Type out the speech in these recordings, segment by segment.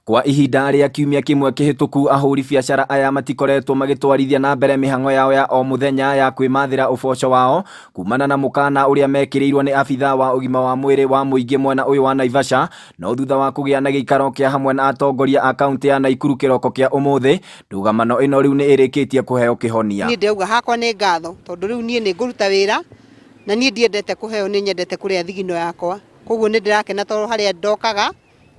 Kwa ihinda rĩa kiumia kĩmwe kĩhĩtũku, ahũri biacara aya matikoretwo magĩtwarithia na mbere mĩhang'o yao ya o mũthenya ya kwĩmathĩra ũboco wao kumana na mũkana ũrĩa mekĩrĩirwo nĩ abithaa wa ũgima wa mwĩrĩ wa mũingĩ mwena ũyũ wa Naivasha. No thutha wa kũgĩa na gĩikaro kĩa hamwe na atongoria a kaunti ya Naikuru kĩroko kĩa ũmũthĩ, ndũgamano ĩno rĩu nĩ ĩrĩkĩtie kũheo kĩhonia. Niĩ ndĩrauga hakwa nĩ ngatho, tondũ rĩu niĩ nĩ ngũruta wĩra na niĩ ndiendete kũheo, nĩ nyendete kũrĩa thigino yakwa. Koguo nĩ ndĩrakena, tondũ harĩa ndokaga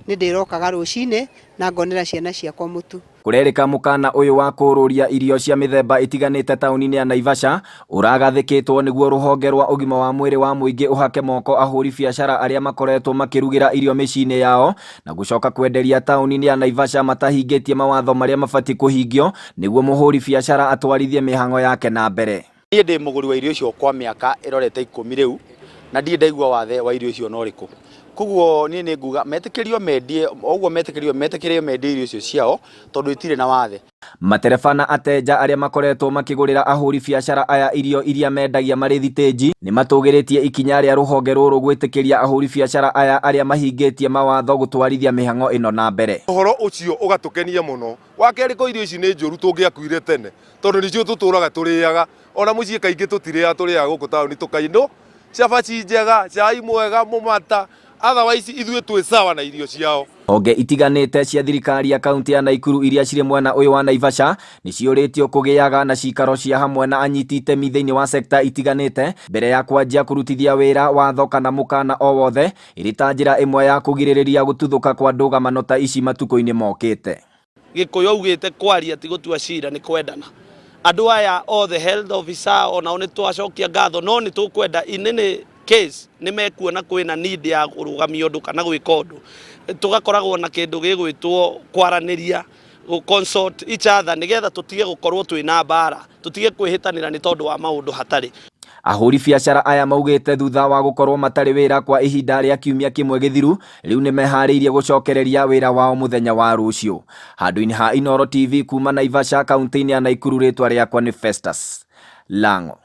nĩ ndĩrokaga rũcinĩ na ngonera ciana ciakwa mũtu. Kũrerĩka mũkana ũyũ wa kũrũria irio cia mĩthemba ĩtiganĩte taũni-inĩ ya Naivasha ũragathĩkĩtwo nĩguo rũhonge rwa ũgima wa mwĩrĩ wa mũingĩ ũhake moko ahũri biacara arĩa makoretwo makĩrugĩra irio mĩciĩ-inĩ yao na gũcoka kwenderia taũni-inĩ ya Naivasha matahingĩtie mawatho marĩa mabatiĩ kũhingio nĩguo mũhũri biacara atwarithie mĩhang'o yake na mbere. Niĩ ndĩ mũgũri wa irio icio kwa mĩaka ĩrorete 10 rĩu, na ndirĩ ndaigua wathe wa irio icio na ũrĩkũ. Koguo niĩ nĩ nguga metĩkĩrio mendie, o ũguo metĩkĩrio, metĩkĩrio mendie irio icio ciao tondũ itirĩ na wathe. Matereba na ateja arĩa makoretwo makĩgũrĩra ahũri biacara aya irio iria mendagia marĩ thitĩnji nĩ matũgĩrĩtie ikinya rĩa rũhonge rũrũ gwĩtĩkĩria ahũri biacara aya arĩa mahingĩtie mawatho gũtwarithia mĩhang'o ĩno na mbere. Ũhoro ũcio ũgatũkenia mũno. Wa kerĩ, ko irio ici nĩ njũru, tũngĩakuire tene, tondũ nĩcio tũtũraga tũrĩaga. Ona mũciĩ kaingĩ tũtirĩaga, tũrĩaga gũkũ taũni tũkainũ cabaci njega, cai mwega, mũmata. Otherwise ithuĩ twĩ sawa na irio ciao. Honge itiganĩte cia thirikari ya kaunti ya Naikuru iria cirĩ mwena ũyũ wa Naivasha nĩ ciũrĩtio kũgĩaga na cikaro cia hamwe na anyiti itemi thĩinĩ wa sekta itiganĩte mbere ya kwanjia kũrutithia wĩra watho kana mũkana o wothe, ĩrĩ ta njĩra ĩmwe ya kũgirĩrĩria gũtuthũka kwa ndũgamano ta ici matukũ-inĩ mokĩte. Gĩkũyũ augĩte kwaria ti gũtua cira, nĩ kwendana. Andũ aya othe, health officer, onao nĩ twacokia ngatho, no nĩ tũkwenda in any case nĩ mekuona kwĩna need ya kũrũgamia ũndũ kana gwĩka ũndũ, tũgakoragwo na kĩndũ gĩgwĩtwo kwaranĩria, consult each other, nĩgetha tũtige gũkorwo twĩna mbara, tũtige kwĩhĩtanĩra nĩ tondũ wa maũndũ hatarĩ. Ahũri biacara aya maugĩte thutha wa gũkorwo matarĩ wĩra kwa ihinda rĩa kiumia kĩmwe gĩthiru, rĩu nĩ meharĩirie gũcokereria wĩra wao mũthenya wa rũciũ. Handũ-inĩ ha Inooro TV kuma Naivasha, kaunti-inĩ ya Naikuru, rĩtwa rĩakwa nĩ Festus Lango.